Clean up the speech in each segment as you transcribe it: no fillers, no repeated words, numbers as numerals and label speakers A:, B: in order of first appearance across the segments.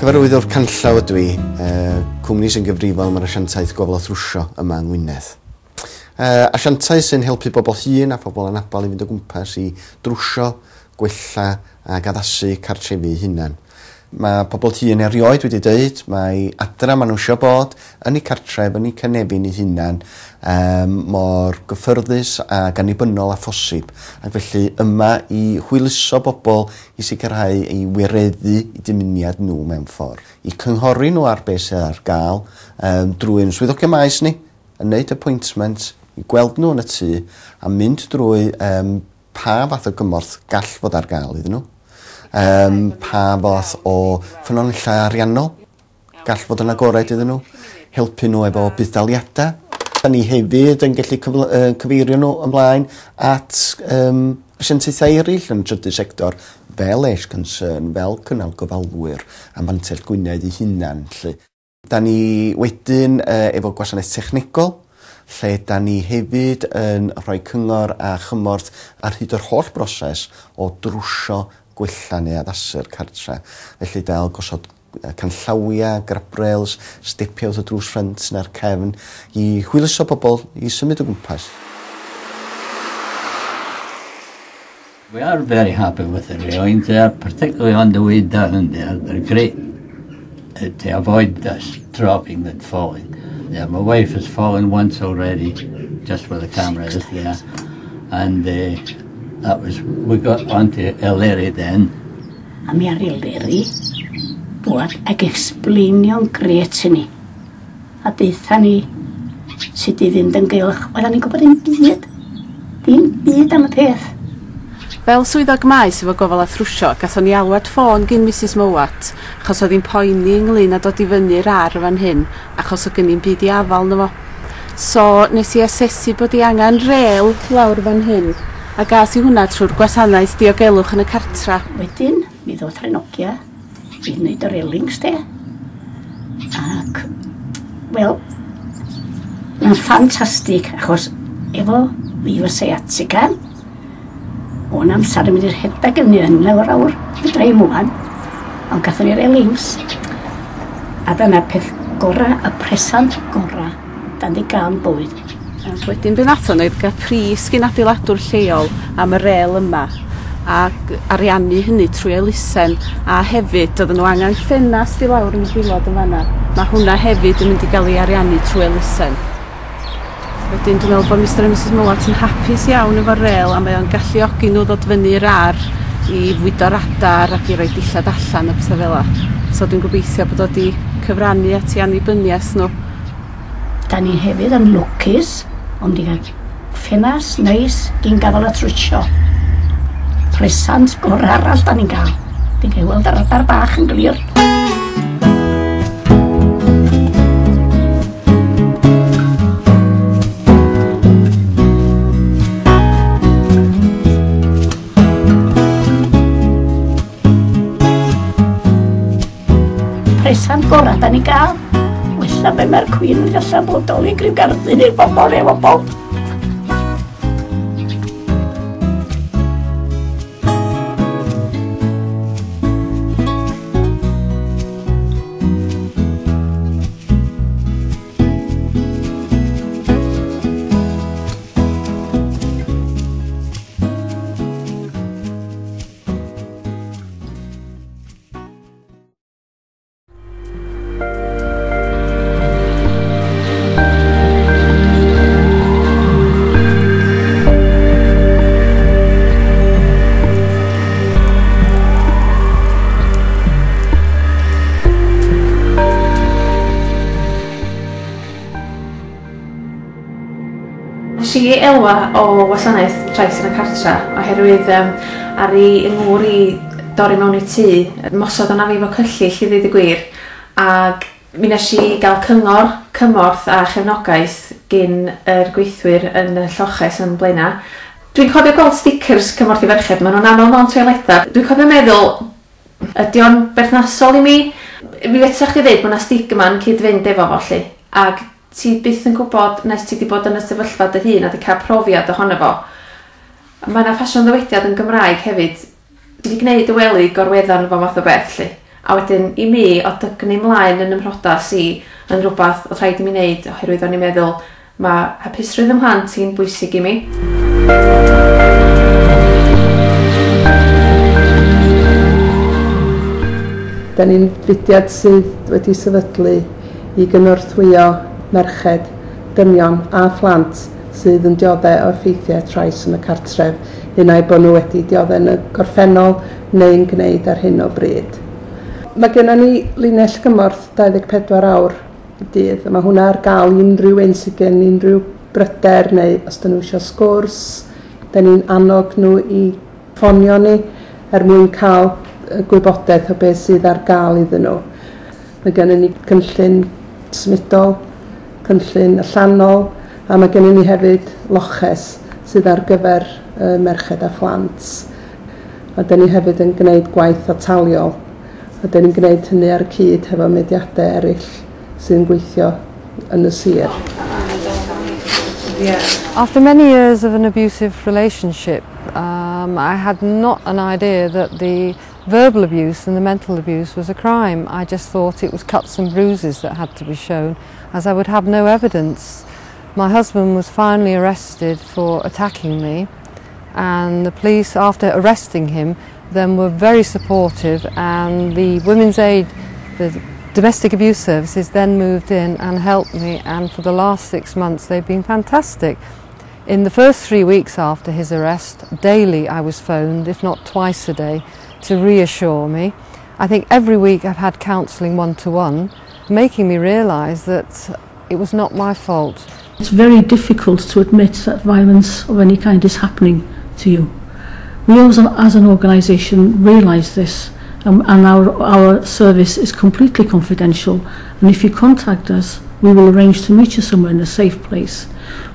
A: Cyfarwyddwr canllaw ydw i, cwmni sy'n gyfrifol am yr asiantaeth gofal a thrwsio yma yng Ngwynedd. Asiantaeth sy'n helpu bobl hŷn a phobl anabl i fynd o gwmpas i drwsio, gwella ac addasu cartrefi eu hunan. Mae pobl hŷn erioed wedi deud mai adra maen nhw isio bod, yn eu cartref, yn eu cynefin eu hunan, um, mor gyffyrddus ac annibynnol â phosib. Ac felly yma i hwyluso bobl i sicrhau ei wireddu eu dymuniad nhw mewn ffordd. I cynghori nhw ar beth sydd ar gael um, drwy'n swyddogion maes ni, yn neud appointment i gweld nhw yn y tŷ a mynd drwy um, pa fath o gymorth gall fod ar gael iddyn nhw, um, pa fath o ffynonellau ariannol gall fod yn agored iddyn nhw, helpu nhw efo budd-daliadau. Da ni hefyd yn gallu cyfeirio nhw ymlaen at um, asiantaethau eraill yn trydydd sector, fel Age Concern, fel cynnal gofalwyr a Mantell Gwynedd ei hunan. Lly. Da ni wedyn efo gwasanaeth technegol, lle da ni hefyd yn rhoi cyngor a chymorth ar hyd yr holl broses o drwsio, gwella neu addasu'r cartre. Felly fel gosod canllawiau, grab rails, stepio wrth y drws ffrynt neu'r cefn, i hwyluso pobl i symud o gwmpas.
B: We are very happy with the railings there, particularly on the way down there. They're great to avoid us dropping and falling. Yeah, my wife has fallen once already, just where the camera is there. And that was, we got onto Eleri then.
C: A mi ar Eleri, dwad ag explainio'n gret i ni. A deutha ni sut i fynd yn gylch. Oedden ni'n gwybod ddim byd. Ddim byd am y peth.
D: Fel swyddog maes efo gofal a thrwsio, gathon ni alwad ffôn gin Mrs Mowat, achos oedd hi'n poeni ynglyn â dod i fyny'r ar fan hyn, achos oedd gen i'n byd i afal yno fo. So nes i asesu bod hi angen rêl lawr fan hyn, a gas i hwnna trwy'r gwasanaeth diogelwch yn y cartra.
C: Wedyn, mi ddoth Renogia i wneud y railings de. Ac, wel, mae'n ffantastig, achos efo fi fy sciatica, o'n amser yn mynd i'r rhedeg yn yn lawr awr, fedra i'm ŵan, ond gathon ni'r railings. A dyna'r peth gora, y presant gora, dan di gael yn bywyd.
D: Wedyn be nathon oedd gael pris gin adeiladwr lleol am y rêl yma a ariannu hynny trwy elusen, a hefyd oedden nhw angen ffenast i lawr yn y gwaelod yn fanna. Mae hwnna hefyd yn mynd i gael ei ariannu trwy elusen. Wedyn dwi'n meddwl bod Mr a Mrs Mowat yn hapus iawn efo'r rêl a mae o'n galluogi nhw ddod fyny'r ar i fwydo'r adar ac i roi dillad allan a pethau fel 'a. So dwi'n gobeithio bod o 'di cyfrannu at 'u annibyniaeth nhw.
C: Da ni hefyd yn lwcus ond i gael ffenast neis gin gafal a trwsio. Presant gorau arall da ni'n gael. Di'n cael weld yr adar bach yn glir. Presant gorau da ni gael. Wella be mae'r Queen yn gallu bodoli ryw gerdyn i'r bobl neu bobl.
E: Nes i elwa o wasanaeth trais yn y cartra oherwydd ar i yng ngŵr i dorri mewn i tŷ, mosod arna fi efo cyllyll i ddweud y gwir, ac mi nes i gael cyngor, cymorth a chefnogaeth gin yr gweithwyr yn y lloches yn Blaenau. Dwi'n cofio gweld stickers Cymorth i Ferched, maen nhw'n aml mewn toiledau. Dwi'n cofio meddwl, ydy o'n berthnasol i mi? Mi fedra chdi ddeud bod 'na stigma yn cyd-fynd efo fo 'lly, ac ti byth yn gwybod nes ti 'di bod yn y sefyllfa dy hun a 'di cael profiad ohono fo. Mae 'na ffasiwn ddywediad yn Gymraeg hefyd, ti 'di gwneud y wely gorweddan fo math o beth 'lly. A wedyn i mi, o dygnu mlaen yn ymhrodas i yn rhywbeth oedd rhaid i mi wneud oherwydd o'n i'n meddwl mae hapusrwydd ym mhlant i'n bwysig i mi.
F: Da ni'n fudiad sydd wedi sefydlu i gynorthwyo merched, dynion a phlant sydd yn dioddef o effeithiau trais yn y cartref, unai bod nhw wedi dioddef yn y gorffennol neu'n gwneud ar hyn o bryd. Mae gennym ni linell gymorth 24 awr y dydd, a mae hwnna ar gael i unrhyw un sydd gen unrhyw bryder neu os dyn nhw eisiau sgwrs, da ni'n annog nhw i ffonio ni er mwyn cael gwybodaeth o beth sydd ar gael iddyn nhw. Mae gennym ni cynllun symudol, cynllun allanol, a mae gennym ni hefyd loches sydd ar gyfer merched a phlant. A dyn ni hefyd yn gwneud gwaith ataliol. A dyn ni'n gwneud hynny ar y cyd hefo mudiadau eraill sy'n gweithio yn y sir.
G: After many years of an abusive relationship, I had not an idea that the verbal abuse and the mental abuse was a crime. I just thought it was cuts and bruises that had to be shown, as I would have no evidence. My husband was finally arrested for attacking me, and the police, after arresting him, then were very supportive, and the Women's Aid, the domestic abuse services, then moved in and helped me, and for the last 6 months they've been fantastic. In the first 3 weeks after his arrest, daily I was phoned, if not twice a day, to reassure me. I think every week I've had counselling one-to-one, making me realise that it was not my fault.
H: It's very difficult to admit that violence of any kind is happening to you. We as an organisation realise this, and our service is completely confidential, and if you contact us, we will arrange to meet you somewhere in a safe place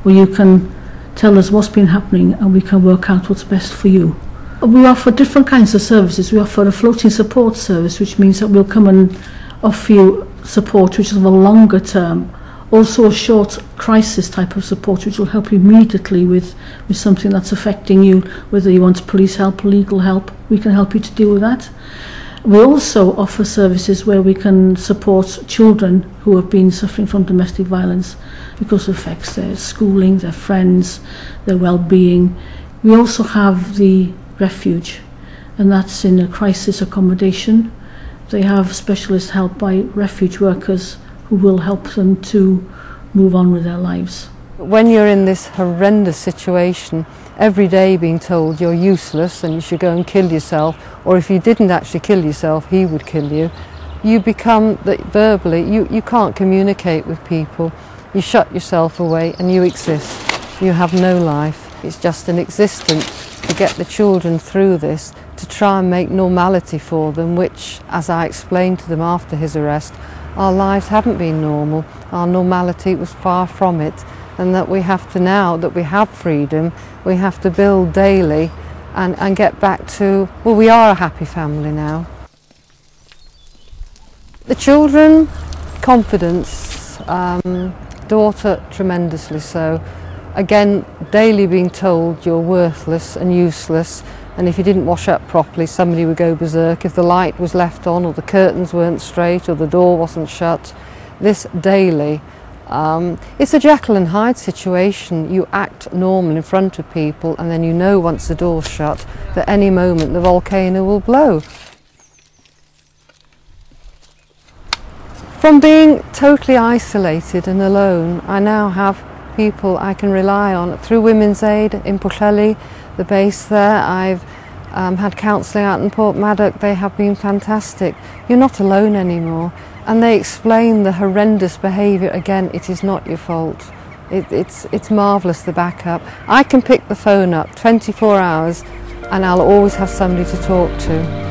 H: where you can tell us what's been happening and we can work out what's best for you. We offer different kinds of services. We offer a floating support service, which means that we'll come and offer you support which is of a longer term. Also a short crisis type of support which will help you immediately with something that's affecting you, whether you want police help, legal help, we can help you to deal with that. We also offer services where we can support children who have been suffering from domestic violence because it affects their schooling, their friends, their well-being. We also have the refuge, and that's in a crisis accommodation. They have specialist help by refuge workers who will help them to move on with their lives.
G: When you're in this horrendous situation, every day being told you're useless and you should go and kill yourself, or if you didn't actually kill yourself, he would kill you, you become, that verbally, you can't communicate with people. You shut yourself away and you exist. You have no life. It's just an existence to get the children through this, to try and make normality for them, which, as I explained to them after his arrest, our lives haven't been normal. Our normality was far from it, and that we have to, now that we have freedom, we have to build daily and get back to, well, we are a happy family now. The children, confidence, daughter tremendously so. Again, daily being told you're worthless and useless, and if you didn't wash up properly somebody would go berserk. If the light was left on or the curtains weren't straight or the door wasn't shut, this daily. It's a Jekyll and Hyde situation. You act normal in front of people and then you know once the door's shut that any moment the volcano will blow. From being totally isolated and alone, I now have people I can rely on through Women's Aid in Pwllheli, the base there. I've had counselling out in Porthmadog. They have been fantastic. You're not alone anymore. And they explain the horrendous behaviour. Again, it is not your fault. It's marvellous, the backup. I can pick the phone up 24 hours and I'll always have somebody to talk to.